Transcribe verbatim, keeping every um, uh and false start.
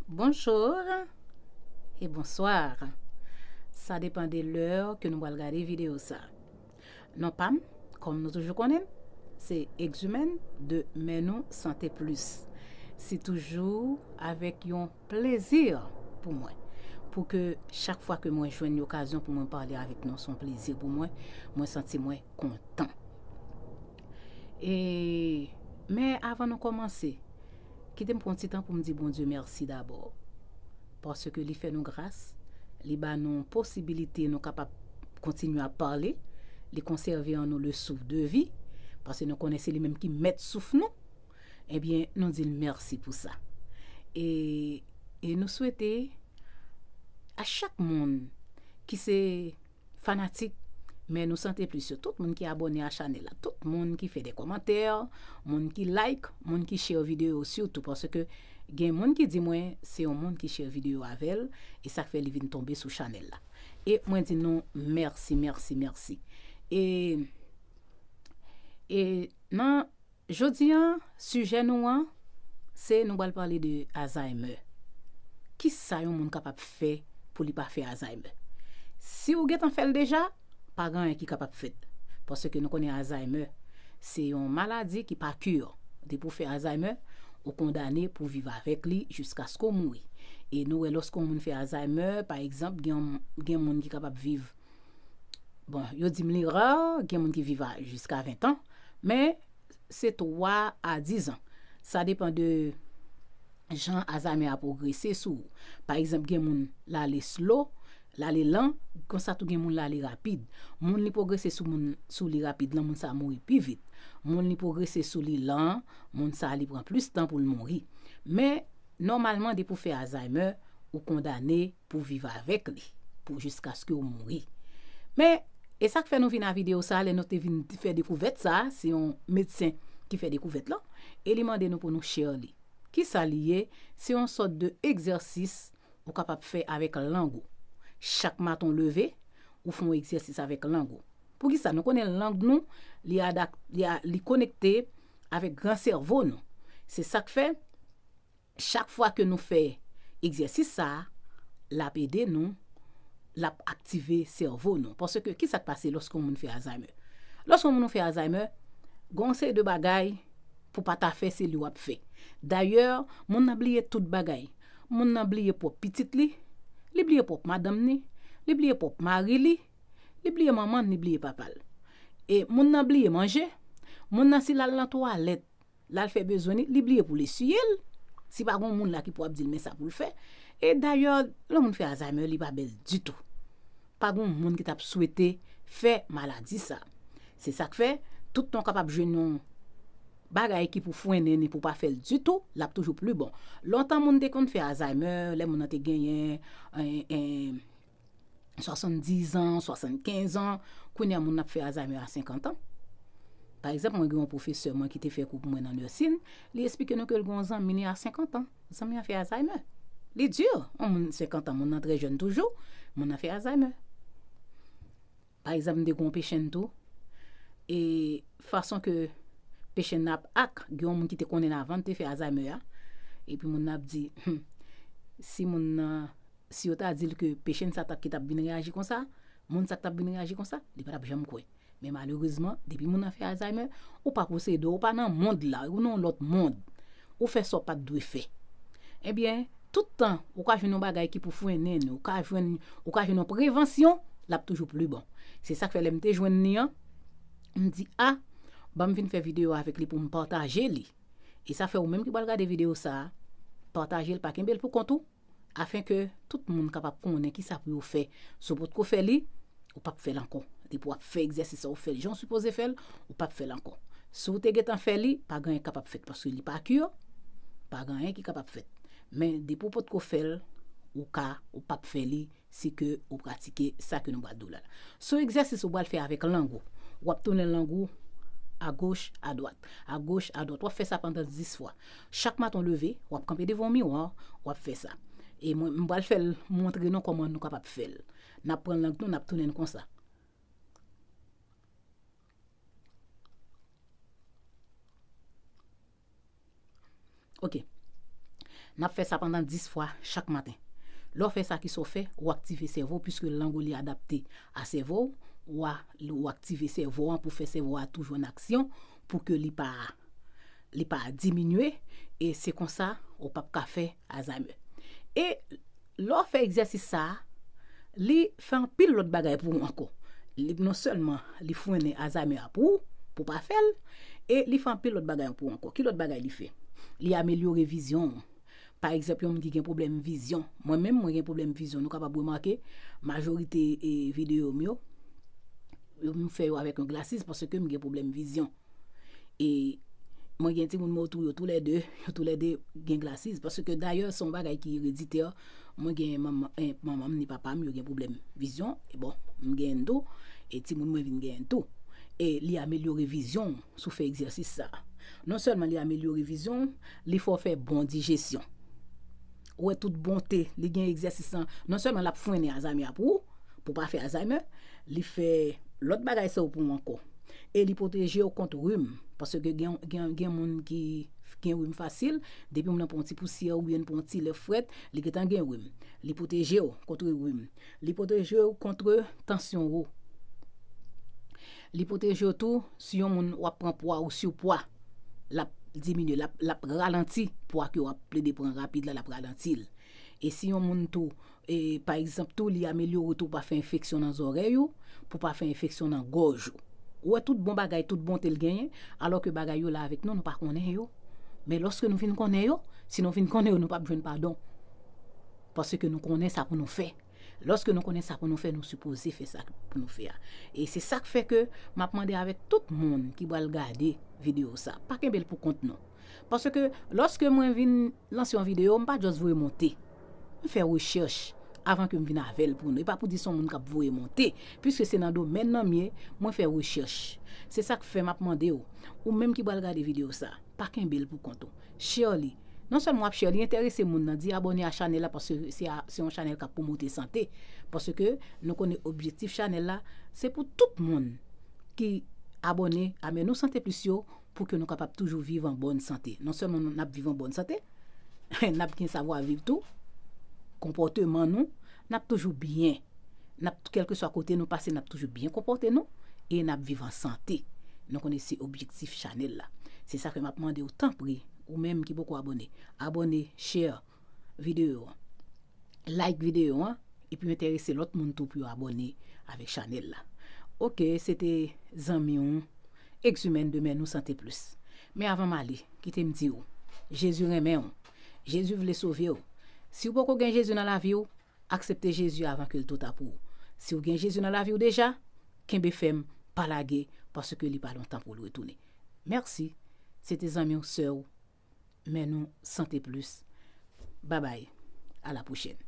Bonjour et bonsoir. Sa depan de lè ke nou pral gade videyo sa. Non pa m, kòm nou toujou konnen, se Exumèn de Men Nou Sante Plis. Se toujou avèk yon plezi pou mwen, pou ke chak fwa ke mwen jwenn okazyon pou mwen pale avèk nou, se yon plezi pou mwen, mwen santi mwen kontan. E, men avan nou kòmanse, kite m pran ti tan pou m di Bondye mèsi dabò. Paske li fè nou gras, li ba nou posibilite nou kapab kontinye ap pale, li konsève an nou le souffle de vie, paske nou konnen se li menm ki mèt souf nou. Ebyen, nou di l mèsi pou sa. E, e nou swete a chak moun ki se fanatik Men Nou Sante Plis yo, tout moun ki abòne a chanèl la, tout moun ki fè de kòmantè, moun ki like, moun ki share videyo sitou, paske gen moun ki di mwen se yon moun ki share videyo avè l, e sa k fè li vin tonbe sou chanèl la. E mwen di nou mèsi, mèsi, mèsi. E, e nan Jodi a, sijè nou an, se nou pral pale de Alzheimer. Kisa yon moun kapab fè pou li pa fè Alzheimer? Si w gentan fè l deja, pa gen anyen ki kapab fèt. Paske nou konnen Alzheimer, se yon maladi ki pa kire. Depi w fè Alzheimer, ou kondane pou viv avèk li jiskaske w mouri. E nou wè lòske yon moun fè Alzheimer, pa egzanp, gen, gen moun ki kapab viv, bon, yo di m li ra, gen moun ki viv a jiska ven an, men se twa a diz an. Sa depan de jan Alzheimer a pwogrese sou ou. Pa egzanp, gen moun l ale slow, l ale lan, konsa tou gen moun l ale rapid. Moun li pwogrese sou moun, sou li rapid lan, moun sa mouri pi vit. Moun li pwogrese sou li lan, moun sa li pran plis tan pou l mouri. Men, nòmalman, depi w fè Alzheimer, ou kondane pou viv avèk li, pou jiskaske w mouri. Men, e sa k fè nou vin a videyo sa, lè nou te vin fè dekouvèt sa, se yon medsen ki fè dekouvèt lan, e li mande nou pou nou share li. Kisa li ye? Se yon sòt de egzèsis ou kapab fè avèk lang ou. Chak maten w leve, ou fè yon egzèsis avèk lang ou. Poukisa? Nou konnen lang nou, li adak-, li a-, li konekte avèk gran sèvo nou. Se sa k fè, chak fwa ke nou fè egzèsis sa a, l ap ede nou, l ap aktive sèvo nou. Paske, kisa k pase lòske yon moun fè Alzheimer? Lòske yon moun fè Alzheimer, gen yon seri de bagay pou pa ta fè, se li w ap fè. Dayè, moun nan bliye tout bagay. Moun nan bliye pwòp pitit li, li bliye pwòp madanm ni, li bliye pwòp mari li, li bliye manman n, li bliye papa l. E moun nan bliye manje, moun nan si l al nan twalèt, l al fè bezwen li, li bliye pou l esiye l. Si pa gen yon moun la ki pou ap di l men sa pou l fè. E dayè, lè yon moun fè Alzheimer, li pa bèl ditou. Pa gen yon moun ki t ap swete fè maladi sa. Se sa k fè, tout tan w kapab jwenn yon bagay ki pou frennen ni pou pa fè l ditou, l ap toujou pli bon. Lontan moun te konn fè Alzheimer, lè moun nan te genyen, en, en, swasanndis an, swasannkenz an, kounye a moun nan ap fè Alzheimer a senkant an. Pa egzanp, mwen gen yon pwofesè mwen ki te fè kou pou mwen nan nursing, li esplike nou ke l gen yon zanmi li a senkant an. Zanmi an fè Alzheimer. Li di, yon moun senkant an, moun nan trè jèn toujou, moun nan fè Alzheimer. Pa egzanp, m te gen yon pechenn tou, e fason ke pechenn nan ap ak, gen yon moun ki te konnen l avan l te fè Alzheimer a, epi moun nan ap di, hmm, si moun nan, si yo ta di l ke pechenn sa t ap ki t ap vin reyaji konsa, moun sa k t ap vin reyaji konsa, li pa t ap janm kwè. Men malerezman, depi moun nan fè Alzheimer, ou pa posede, ou pa nan mond la, ou nan yon lòt mond. Ou fè sa w pa t dwe fè. Ebyen, tout tan, ou ka jwenn yon bagay ki pou frennen nou, ou ka jwenn, ou ka jwenn yon prevansyon, l ap toujou pli bon. Se sa k fè lè m te jwenn li an, m di, a, ban m vin fè videyo avèk li pou m pataje li. E sa fè ou menm ki pral gade videyo sa a, pataje l, pa kenbe l pou kont ou, afenke tout moun kapab konnen kisa pou yo fè. Si w potko fè li, ou p ap fè l ankò. Depi w ap fè egzèsis sa, ou fè l jan w sipoze fè l, ou p ap fè l ankò. Si w te gentan fè li, pa gen anyen k kapab fèt, paske li pa kire, pa gen anyen ki kapab fèt. Men, depi w potko fè l, ou ka, ou p ap fè li, si ke ou pratike sa ke nou pral di w la. Se yon egzèsis ou pral fè avèk lang ou. W ap tounen lang ou agoch, adwat, agoch, adwat. W ap fè sa pandan dis fwa. Chak maten w leve, w ap kanpe devan yon miwa, w ap fè sa. E mwen, m pral fè l montre nou kòman nou kapab fè l. N ap pran lang nou, n ap tounen l konsa. Ok. N ap fè sa pandan dis fwa chak maten. Lè w fè sa, kisa w fè? Ou aktive sèvo w, piske lang ou li adapte a sèvo w, ou a, ou aktive sèvo an pou fè sèvo a toujou an aksyon, pou ke li pa, li pa diminye, e se konsa ou p ap ka fè Alzheimer. E lè w fè egzèsis sa a, li fè anpil lòt bagay pou ou ankò. Li, non sèlman li frennen Alzheimer a pou ou, pou w pa fè l, e li fè anpil lòt bagay pou ou ankò. Ki lòt bagay li fè? Li amelyore vizyon w. Pa egzanp, yon moun ki gen pwoblèm vizyon. Mwen menm, mwen gen pwoblèm vizyon. Nou kapab remake, majorite e, videyo m yo, yo, m fè yo avèk yon glasses paske m gen pwoblèm vizyon. E mwen gen timoun mwen otou yo toulède, yo toulède gen glasses. Paske dayè, se yon bagay ki ereditè. Mwen gen manman, eh, manman m ni papa m, yo gen pwoblèm vizyon. E bon, m genyen tou. E timoun mwen vin genyen tou. E li amelyore vizyon w si w fè egzèsis sa a. Non sèlman li amelyore vizyon w, li fè w fè bon dijesyon. Ou wè tout bonte, li gen egzèsis lan. Non sèlman l ap frennen Alzheimer a pou ou, pou w pa fè Alzheimer, li fè lòt bagay sa yo pou ou ankò. E li pwoteje w kont rim, paske gen, gen, gen moun ki gen rim fasil, depi moun nan pran yon ti pousyè oubyen pran yon ti lè frèt, li gentan gen rim. Li pwoteje w kont rim. Li pwoteje w kont tansyon wo. Li pwoteje w tou si yon moun w ap pran pwa ou sipwa, l ap diminye, l ap, l ap ralanti pwa ke w ap plede pran rapid la, l ap ralanti l. E si yon moun tou, e, pa egzanp tou, li amelyore tou pou pa fè enfeksyon nan zòrèy ou, pou pa fè enfeksyon nan gòj ou. Ou wè tout bon bagay, tout bonte l genyen, alò ke bagay yo la avèk nou, nou pa konnen yo. Men lòske nou fin konnen yo, si nou fin konnen yo, nou p ap jwenn padon. Paske nou konnen sa pou nou fè. Lòske nou konnen sa pou nou fè, nou sipoze fè sa pou nou fè a. E se sa k fè ke m ap mande avèk tout moun ki pral gade videyo sa, pa kenbe l pou kont nou. Paske lòske mwen vin lanse yon videyo, m pa just voye monte. M fè rechèch avan ke m vin avè l pou nou. E pa pou di se yon moun k ap voye monte, piske se nan domèn nan m ye, mwen fè rechèch. Se sa k fè m ap mande w, ou menm ki pral gade videyo sa, pa kenbe l pou kont ou. Share li. Non sèlman w ap share li, enterese moun nan, di abòne a chanèl la, paske se a, se yon chanèl k ap pwomote sante. Paske nou konnen objektif chanèl la, se pou tout moun ki abòne a Men Nou Sante Plis yo, pou ke nou kapab toujou viv an bòn sante. Non sèlman nou, n ap viv an bòn sante, n ap gen savwa viv tou, konpòteman nou, n ap toujou byen. N ap, kèlkeswa kote nou pase, n ap toujou byen konpòte nou e n ap viv an sante. Nou konnen se objektif chanèl la. Se sa ke m ap mande w, tanpri, ou menm ki poko abòne, abòne, share videyo an, like videyo an, epi enterese lòt moun tou pou yo abòne avèk chanèl la. Oke, se te zanmi w, Exumèn de Men Nou Sante Plis. Men avan m ale, kite m di w, Jezi renmen w. Jezi vle sove w. Si w poko gen Jezi nan lavi w, aksepte Jezi avan ke l twò ta pou ou. Si w gen Jezi nan lavi w deja, kenbe fèm, pa lage, paske li pa lontan pou l retounen. Mèsi. Se te zanmi w, sè w, Men Nou Sante Plis. Babay. A la pwochèn.